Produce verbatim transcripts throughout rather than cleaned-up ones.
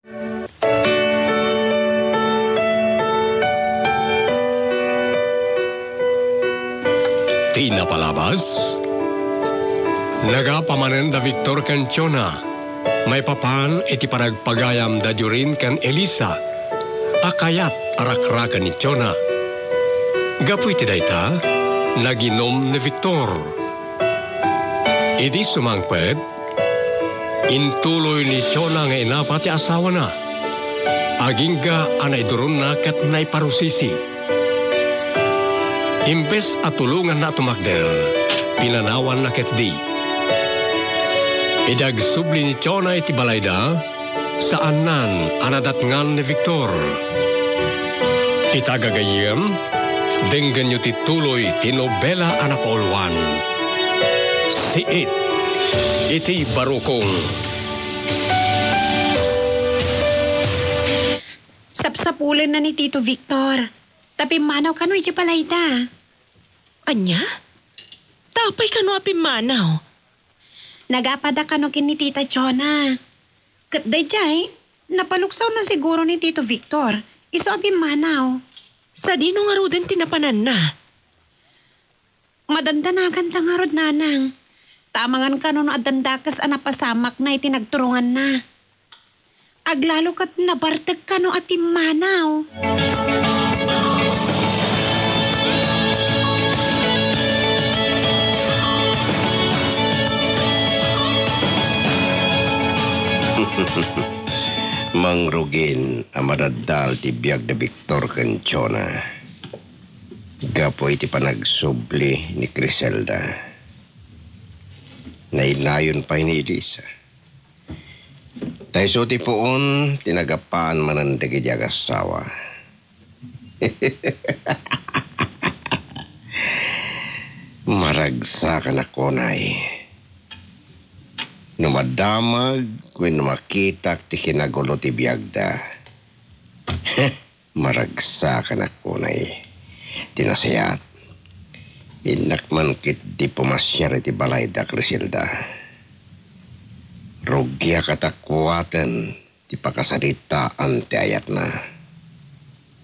Ti napalabas, nagapa manen da Victor ken Chona, maipapan iti panagpagayam da Jorin ken Elisa, a kayat a rakraken ni Chona. Gapu iti dayta, naginum ni Victor. Idi sumangpet, intuloy ni Chona nga inapa ti asawana. Agingga a naiduronna ket naiparusisi. Imbes a tulonganna a tumakder, pinanawanna ketdi. Idi agsubli ni Chona iti balayda, saannan a nadatngan ni Victor. Ita gagayyem, denggenyo ti tuloy ti nobela a napauluan. Siit iti Barukong. Sapsapulenna ni Tito Victor. Ta pimmanaw kano iti balayda. Ania? Ta apay kano a pimmanaw? Nagapada kano ken ni Tita Chona. Ket daydiay, napaluksawna siguro ni Tito Victor, isu a pimmanaw. Sadino ngaruden ti napananna? Madandanaganta ngarud, nanang. Ta amangan kano no addan dakes a napasamakna iti nagturonganna. Aglalo ket nabartek kano a pimmanaw. Mangrugin a madaddal ti biag da Victor ken Chona. Gapu iti panagsubli ni Criselda, nainayon pay ni Elisa. Ta isu ti puon ti nagapan manen dagiti agassawa. Maragsakanak unay. No madamag wenno makitak ti kinagulo ti biagda. Maragsakanak unay ti nasayaat. Innak man ketdi pumasiar iti balayda, Criselda. Rugiak a takuaten ti pakasaritaan ti ayatna.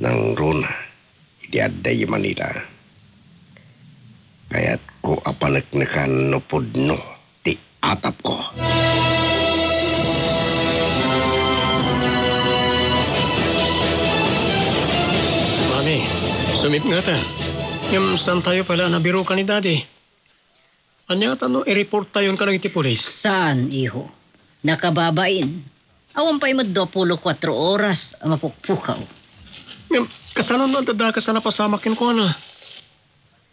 Nangruna idi adda idiay Manila. Kayatko a paneknekan no pudno ti atapko. Mami, sumipngata. Ngem saantayo pay la a nabirukan ni Daddy. Ania ngata no i-report tayon kadagiti pulis? Saan, iho. Nakababain. Awan pay met duapulo kuatro oras a mapukpukaw. Ngem, kasano no adda dakes a napasamak kenkuana?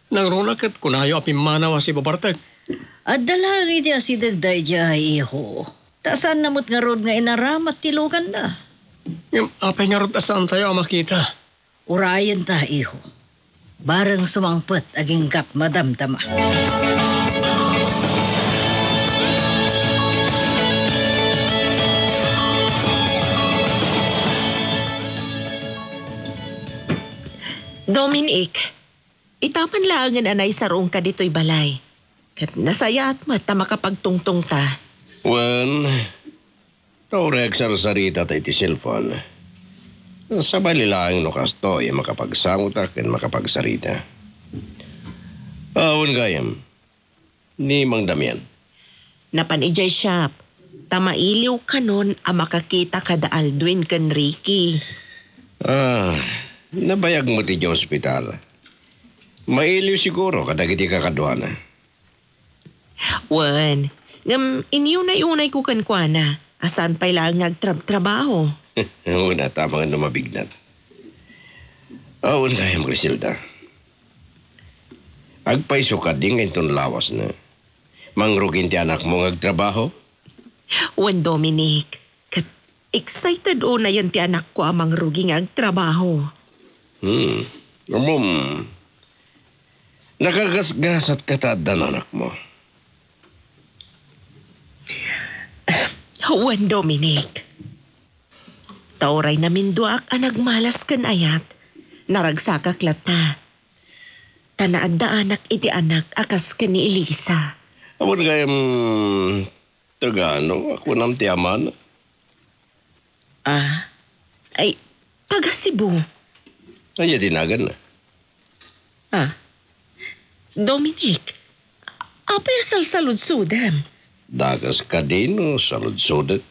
Nangruna ket kunayo a pimmanaw a sibabartek. Adda laeng iti asideg daydiay, iho. Ta saanna met ngarud nga inaramat ti luganna. Ngem, apay ngarud a saantayo a makita? Urayenta, iho. Bareng sumangpet aginggat madamdama. Dominic, itaman laengen a naisarungka ditoy balay. Ket nasayaat met a makapagtungtongta. Wen, ta uray agsarsarita ta iti cellphone. Sabali laeng no kastoy a makapagsangotak ken makapagsarita. Awan gayam. Ni Mang Damian. Napan idiay shop, ta mailiw kanon a makakita kada Aldwin ken Ricky. Ah, nabayag met idiay ospital. Mailiw siguro kadagiti kakaduana. Wen, ngem inyunay-unayko kenkuana, a saan pay laeng nga agtrabtrabaho. Wen, a, ta amangan no mabignat. Awan gayam, Criselda. Agpayso kadi nga inton lawasna? Mangrugin ti anakmo nga agtrabaho? Wen, Dominic, ket excited unayen ti anakko a mangrugi nga agtrabaho. Hmm. Umom, nakagasgasatka ta addan anakmo. Wen, Dominic. Ta uray naminduaak a nagmalas ken ayat, naragsakak latta. Ta naaddaanak iti anak a kas ken ni Elisa. Awan gayam tagano a kunam ti amana? Ah? Ay, taga Cebu. Ania ti naganna? Ah? Dominic, apay a salsaludsodem? Dakes kadi no saludsodek.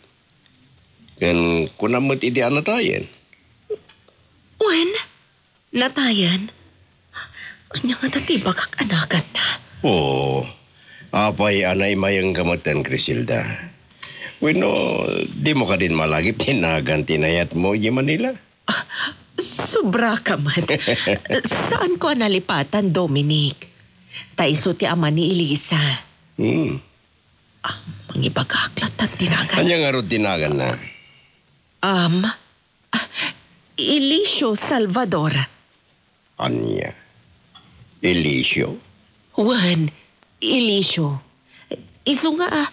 Ken kunam met idi a natayen. Wen, natayen? Ania ngata ti ibagak a naganna? Oo. Apay a naimayengka metten, Criselda? Wenno, dimo kadin malagip ti nagan ti inayatmo idiay Manila? Ah, sobraka met. Saanko a nalipatan, Dominic. Ta isu ti ama ni Elisa. Hmm. Ah, mangibagak latta ti nagan. Ania ngarud ti naganna? Am, ah, Elicio Salvador. Ania? Elicio? Wen, Elicio. Isu nga, ah,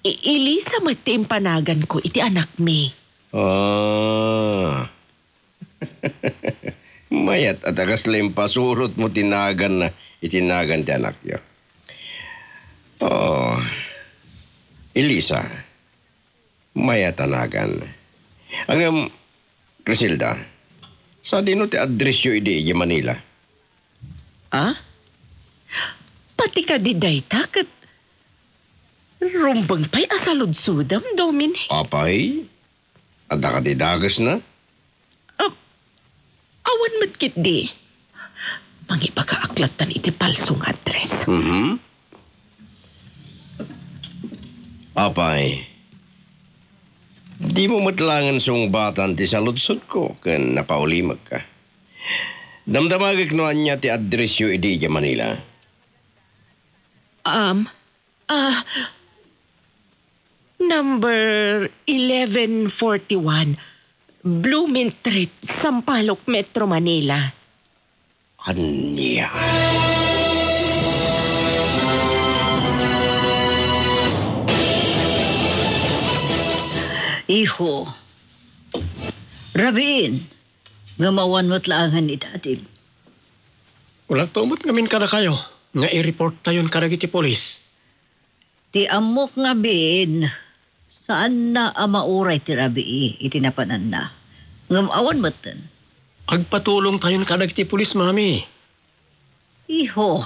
I-, Elisa met ti impanaganko iti anakmi. Ah. Mayat a ta kasla impasurotmo ti naganna iti nagan ti anakyo. Oh. Elisa. Mayat a nagan. Ngem, Criselda, sadino ti addressyo idi idiay Manila? Ah? Pati kadi dayta ket rumbeng pay a saludsodem, Dominic? Apay? Adda kadi dakesna? Ah, awan met ketdi. Mangibagaak lattan iti palso nga address. Mhm. Apay, dimo met laengen sungbatan ti saludsodko ken napaulimekka. Damdamagek no ania ti addressyo idi idiay Manila. Um, ah, number eleven forty-one, Blooming Street, Sampaloc, Metro Manila. Ania? Iho, rabiin, ngem awan met laengen ni Dadim. Kunakto met ngamin kadakayo nga i-reporttayon kadagiti pulis. Ti ammok ngamin, saanna a mauray ti rabii iti napananna. Ngem awan metten. Agpatulongtayon kadagiti pulis, Mami. Iho,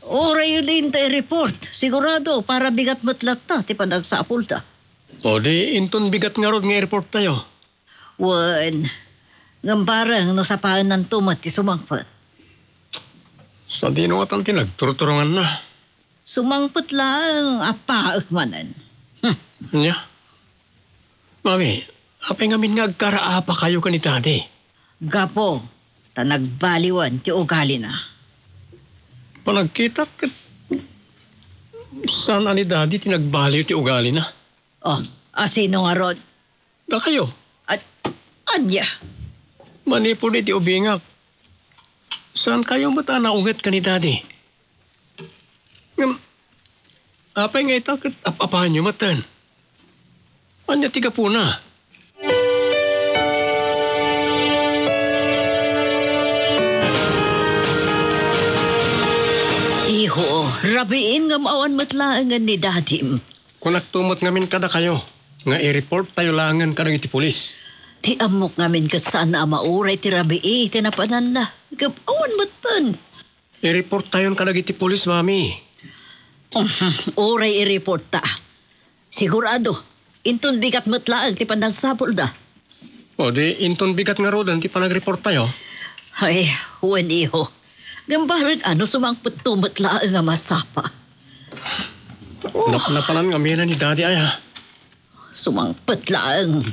uray diin ta i-report. Sigurado, para bigat met latta ti panagsapulda. O di, inton bigat ngarud nga i-reporttayo. Wen, ngem bareng no sapaennanto met ti sumangpet. Sadino ngatan ti nagturturonganna? Sumangpet laeng a paek manen. Hmm. Ania? Mami, apay ngamin nga agkaraapakayo ken ni Daddy? Gapu ta nagbaliwen ti ugalina. Panagkitak ket saan a ni Daddy ti nagbaliw ti ugalina? Oh, a sino ngarud? Dakayo. At, ania? Manipud iti ubingak, saankayo met a naunget ken ni Daddy? Ngem, apay nga ita ket ap-apaanyo metten? Ania ti gapuna? Iho, rabiin ngem awan met laengen ni Dadim. Kunakto met ngamin kadakayo nga i-reporttayo laengen kadagiti pulis. Ti ammok ngamin ket saan a mauray ti rabii iti napananna. Ngem awan metten. I-reporttayon kadagiti pulis, Mami. Uray i-reportta. Sigurado, inton bigat met laeng ti pannagsapulda. O di, inton bigat ngaruden ti panagreporttayo? Ay, wen, iho. Ngem bareng a no sumangpetto met laeng a masapa. Oh. Napnapanan ngamin ni Daddy aya. Sumangpet laeng.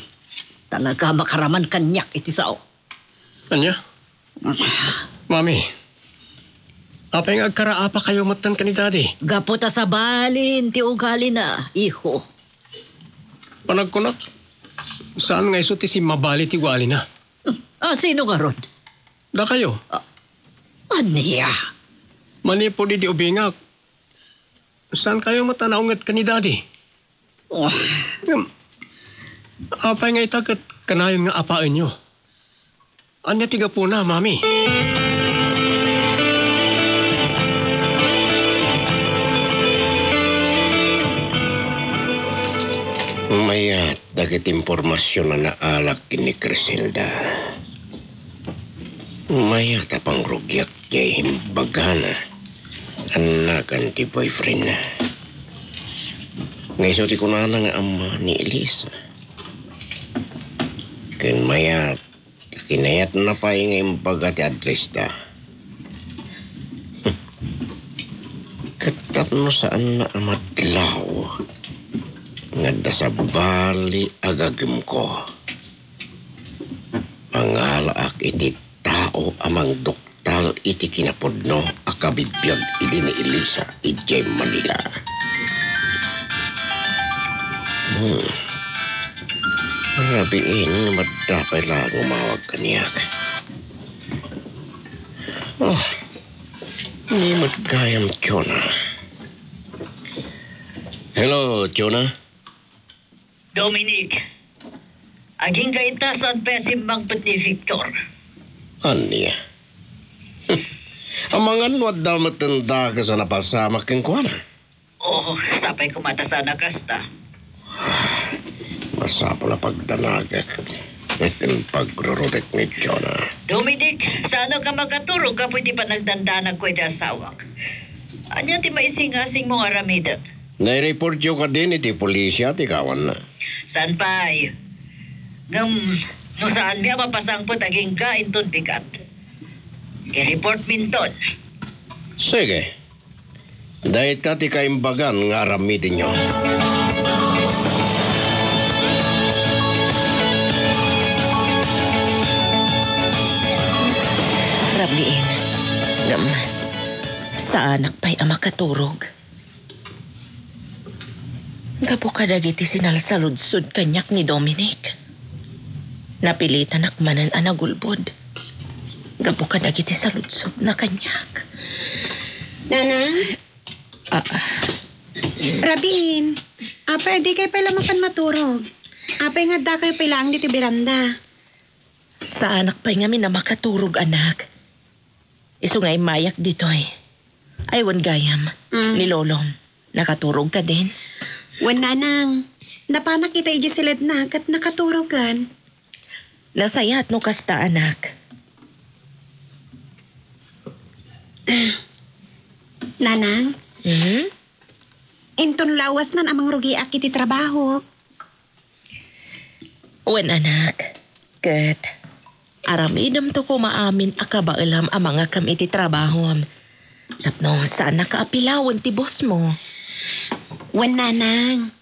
Talaga makaraman kaniak iti sao. Ania? Mami, apay nga agkaraapakayo metten ken ni Daddy? Gapu ta sabalin ti ugalina, iho. Panagkunak, saan nga isu ti simmabali ti ugalina? A, sino ngarud? Dakayo. A, ania? Manipud idi ubingak, saankayo met a naunget ken ni Daddy? Oh. Ngem, apay nga ita ket kanayon nga apaenyo? Ania ti gapuna, Mami? Mayat, iti impormasion a naalak ken ni Criselda. Mayat a pangrugiak diay imbagana a nagan ti boyfriendna. Nga isu ti kunana nga ama ni Elisa. Ken mayat, kinayatna pay nga imbaga ti address da. Ket tapno saanna a madlaw nga adda sabali a gagimko, mangalaak iti tao a mangduktal iti kinapudno a kabibiag idi ni Elisa idiay Manila. Hmm. Rabiin, madda pay la nga umawag kaniak. Oh, ni met gayam, Jonah. Hello, Jonah. Dominic, agingga ita saan pay a simmangpet ni Victor? Ania? Amangan no adda met ti dakes a napasamak kenkuana. Oh, sapay koma ta saan a kasta. Masapul a pagdanagek ken pagrurudek ni Jonah. Dominic, saanka makaturog gapu iti panagdandanagko iti asawak? Ania ti maisingasingmo nga aramidek? Naireportyo kadin iti pulisya ti kawanna. Saan pay? Ngem no saanmi a mapasangpet agingga inton bigat, i-reportminton. Sige. Dayta ti kaimbagan nga aramidenyo. Rabiin, ngem saanak pay a makaturog. Gapu kadagiti sinalsaludsod kaniak ni Dominic, napilitanak manen a nagulbod gapu kadagiti saludsodna kaniak. Nanang? Ah, ah. Rabin, apay a dikay pay la mapan maturog? Apay nga addakayo pay laeng ditoy beranda? Saanak pay ngamin a makaturog, anak. Isu nga immayak ditoy. Ay, wen gayam. Mm. Ni Lolom, nakaturog kadin? Wen, nanang. Napanak ita idiay siledna ket nakaturogan. Nasayaat no kasta, anak. Nanang? Hmm? Inton lawasnan a mangrugiak iti trabahok. Wen, anak, ket aramidemto koma amin a kabaelam a mangakam iti trabahom. Tapno saannaka a pilawen ti bosmo. Wen, nanang,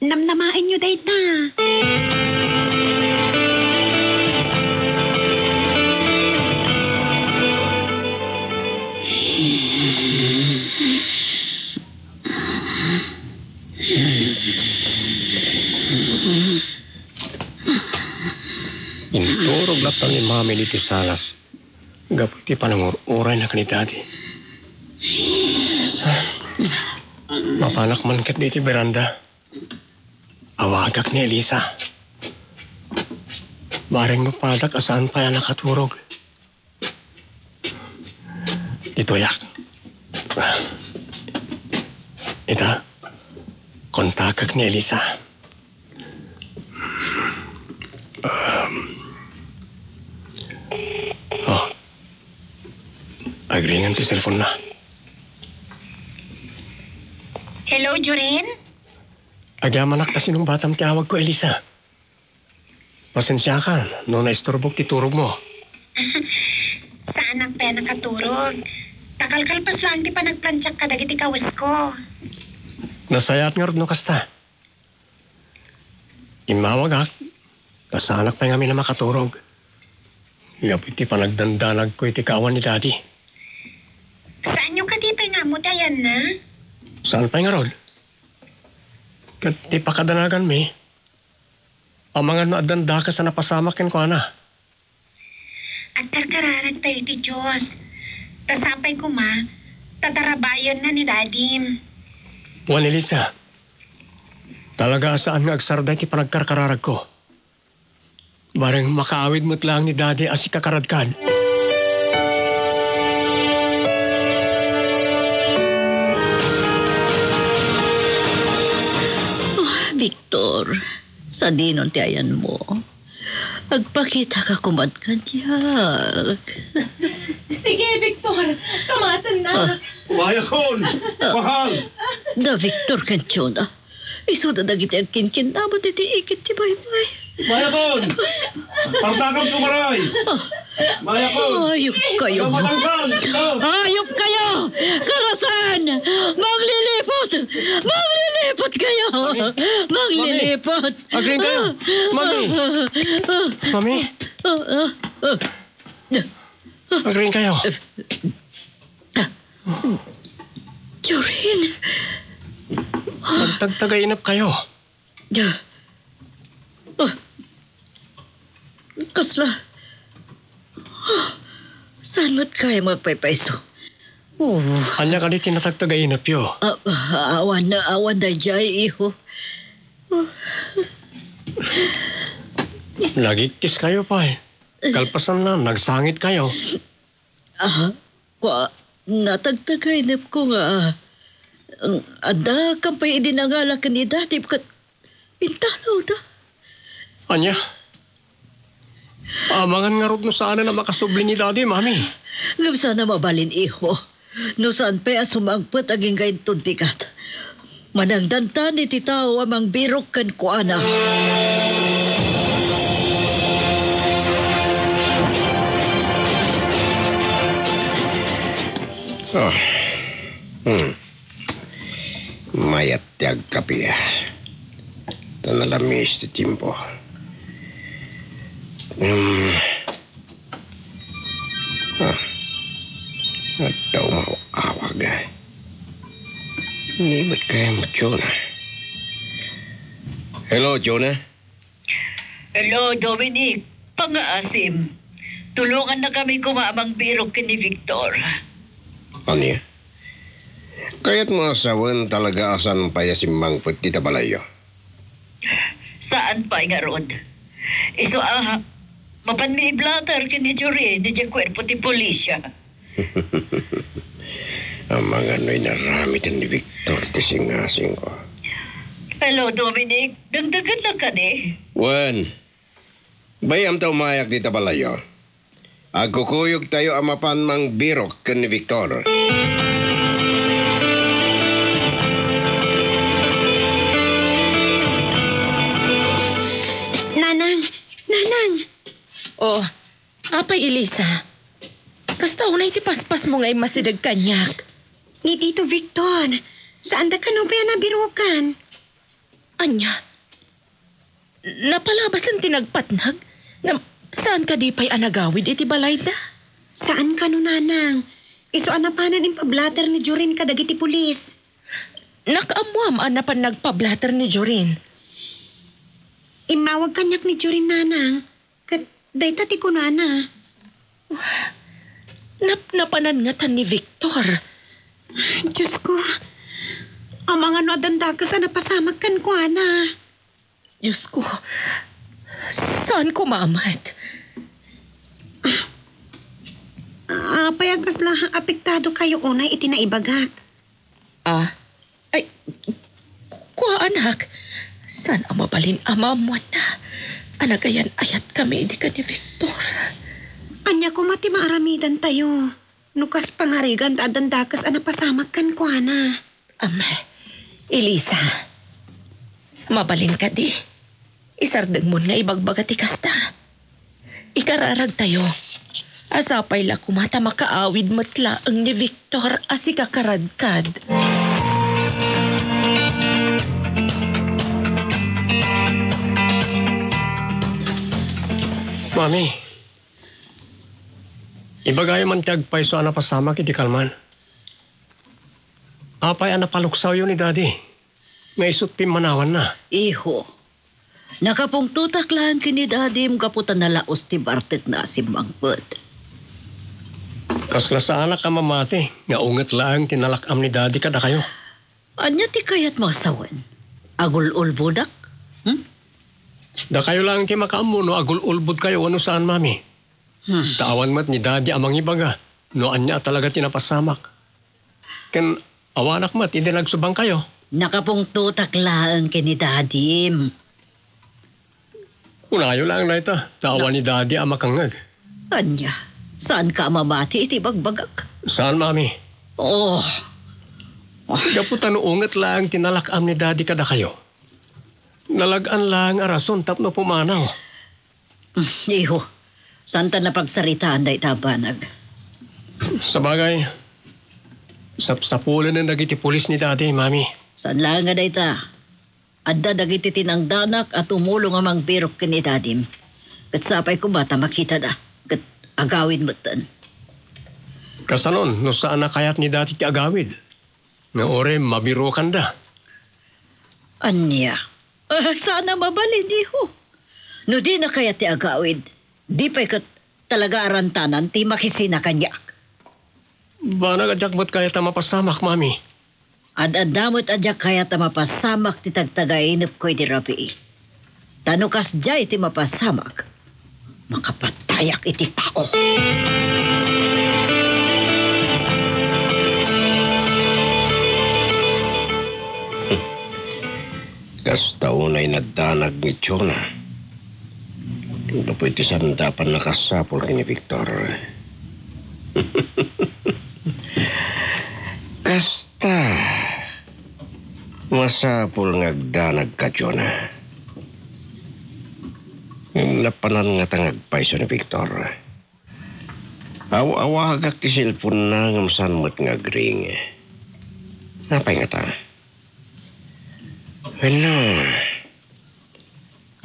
namnamaenyo dayta. Inturog latta ni Mami ditoy salas gapu iti panangur-urayna ken ni Daddy. Mapanak man ket ditoy beranda. Awagak ni Elisa. Bareng mapadak a saan pay a nakaturog. Ditoyak. Ita, kontakek ni Elisa. Um, oh, agringan ti cellphone na. Hello, Jorin? Agyamanak ta sinungbatam ti awagko, Elisa. Pasensiakan no naisturbok ti turogmo. Saanak pay a nakaturog. Ta kalkalpas laeng ti panagplantiak kadagiti kawesko. Nasayaat ngarud no kasta. Immawagak, ta saanak pay ngamin a makaturog. Gapu iti panagdandanagko iti kaawan ni Daddy. Saanyo kadi pay nga ammo ti ayanna? Saan pay ngarud? Ket ti pakadanaganmi, amangan no addan dakes a napasamak kenkuana. Agkarkararagtayo iti Dios. Ta sapay koma, ta tarabayenna ni Dadim. Wen, Elisa, talaga a saan nga agsarday ti panagkarkararagko. Bareng makaawid met laeng ni Daddy a sika karadkad. Oh, Victor, Adinon ti ayanmo? Agpakitaka koman kaniak. Sige, Victor. Kamatennak. Ah. Mayakon! Ah. Mahal! Da Victor ken Jonah. Isuda dagiti agkinkinnabat iti ikit ti baybay. Mayakon! Tartakam sumaray! Ah. Mayakon! Ayop kayo! Ayaw matangkal! Ito! Ayop kayo! Karasan! Mangliliput! Mangliliput kayo! Mami! Mangliliput! Mami! Agring kayo! Ah, ah, ah, ah. Mami! Ah, ah, ah. Agring kayo! Jorin! Agtagtagainep kayo! Ah. Kasla. Saan met kaya nga agpaypayso? Oh. Ania kadi ti natagtagainepyo? Ah, ah, awan, awan daydiay, iho. Nagikkiskayo pay. Kalpasanna, nagsangitkayo. Ah, kua, natagtagainepko nga, ah, adda kampay idi nangala ken ni Daddy ket intalawda. Ania? Amangan ngarud no saanen a makasubli ni Daddy, Mami. Ngem saan a mabalin, iho. No saan pay a sumangpet agingga inton bigat. Manangdantan iti tao a mangbirok kenkuana. Ah. Hmm. Mayat ti agkape, ah. Ta nalamis ti tiempo. Hmm. Ah. Adda umaw-awag, ah. Ni met kaya met, Jonah? Hello, Jonah? Hello, Dominic. Pangaasim. Tulongannakami koma a mangbirok ken ni Victor. Ania? Kayatmo a sawen talaga a saan pay a simmangpet dita balayyo? Saan pay ngarud. Isu a, mapanmi i-blotter ken ni Jorin idiay kuerpo ti pulisya. Amangan no inaramiden ni Victor ti singasingko. Hello, Dominic. Dangdanggennak kadi? Wen, bay-am ta umayak dita balayyo. Agkukuyogtayo a mapan mangbirok ken ni Victor. Nanang! Nanang! Oh, apay, Elisa? Kasta unay ti paspasmo nga immasideg kaniak. Ni Tito Victor, saanda kano pay a nabirokan? Ania? Napalabas laeng ti nagpatnag? Ngem saan kadi pay a nagawid iti balayda? Saan kano, Nanang. Isu a napanan impablater ni Jorin kadagiti pulis. Nakaammoam a napan nagpablater ni Jorin. Immawag kaniak ni Jorin, Nanang. Ket dayta ti kunana. Nap-, napanan ngatan ni Victor. Diosko, amangan no addan dakes a napasamak kenkuana. Diosko, saan koma met? Apay a kasla apektado kayo unay iti naibagak? Ah? Ay, kua, anak. Saan a mabalin a maammoanna a nagayan-ayatkami idi ken ni Victor? Ania koma ti maaramidantayo no kas pangarigan ta addan dakes a napasamak kenkuana? Am, Elisa, mabalin kadi? Isardengmon nga ibagbaga ti kasta. Ikararagtayo. A sapay la koma ta makaawid met laeng ni Victor a sikakaradkad. Mami, ibagayo man ti agpayso a napasamak iti kalman. Apay a napaluksawyo ni Daddy nga isut' pimmanawanna? Iho, nakapungtotak laeng ken ni Dadim gapu ta nalaos ti bartekna a simmangpet. Kasla saanak a mamati nga unget laeng ti nalak-am ni Daddy kadakayo. Ania ti kayatmo a sawen? Agul-ulbodak? Hmm? Dakayo laeng ti makaammo no agul-ulbodkayo wenno saan, Mami. Hmm. Ta awan met ni Daddy a mangibaga no ania a talaga ti napasamak. Ken awanak met idi nagsubangkayo. Nakapungtotak laeng ken ni Dadim. Kunayo laeng dayta, ta awan ni Daddy a makangngeg. Ania, saanka a mamati iti ibagbagak? Saan, Mami. Oh. Gapu ta no unget laeng ti nalak-am ni Daddy kadakayo, nalag-an laeng a rason tapno pumanaw. Iho, saanta napagsaritaan dayta a banag. Sabagay, sapsapulenen dagiti pulis ni Daddy, Mami. Saan laeng a dayta. Adda dagiti tinangdanak a tumulong a mangbirok ken ni Dadim. Ket sapay koma ta makitada, ket agawid metten. Kasanon no saan a kayat ni Daddy ti agawid? Nga uray mabirokanda. Ania? Ah, saan a mabalin, iho. No dina kayat ti agawid, di pay ket talaga a rantanan ti makisina kaniak. Banag a diak met kayat a mapasamak, Mami. Ad-adda met a diak kayat a mapasamak ti tagtagainepko iti rabii. Ta no kasdiay ti mapasamak, makapatayak iti tao. Kasta unay naddanag ni Jonah. Gapu iti sanda a pannakasapul ken ni Victor. Kasta, masapul nga agdanagka, Jonah. Ngem napanan ngata nga agpayso ni Victor. Aw-awagak ti cellphone-na ngem saan met nga agring. Apay ngata? Wenno,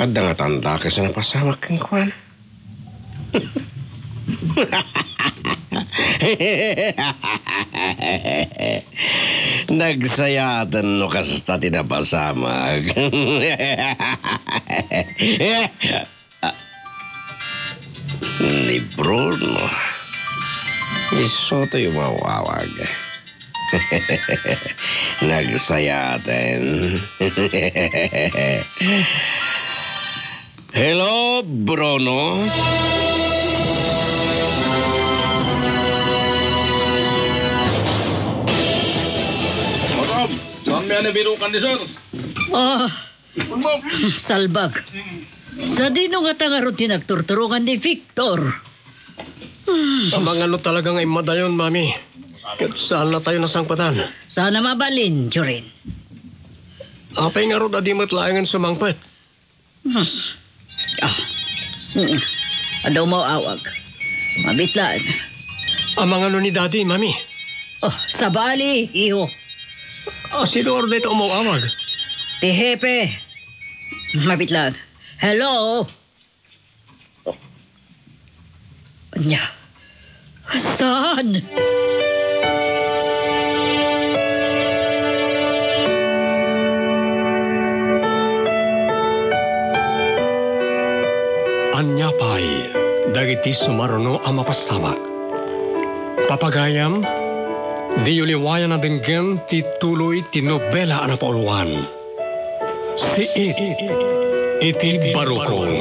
adda ngata dakes a napasamak kenkuana? Nagsayaten no kasta ti napasamak. Ah, ni Bruno. Isu ti umawawag. Nagsayaten. Hello, Bruno? Madam, saan mi a nabirukan ni Sir? Ah, Salbag. Sadino ngata ngarud ti nagturturongan ni Victor? Amangan no talaga nga immadayon, Mami. Ket saannatayo nasangpetan. Saan a mabalin, Jorin. Apay ngarud a di met laengen sumangpet? Hmm. Ah. Mm. Adda umaw-awag. Mabitlaan. Amangan no ni Daddy, Mami. Oh, sabali, iho. Ah, sino ngarud dayta umaw-awag? Ti hepe. Mabitlaan. Hello? Oh. Ania? Saan? Ania pay dagiti sumaruno a mapasamak? Papagayam, diyo liwayan a denggen ti tuloy ti nobela a napauluan. Siit iti Barukon.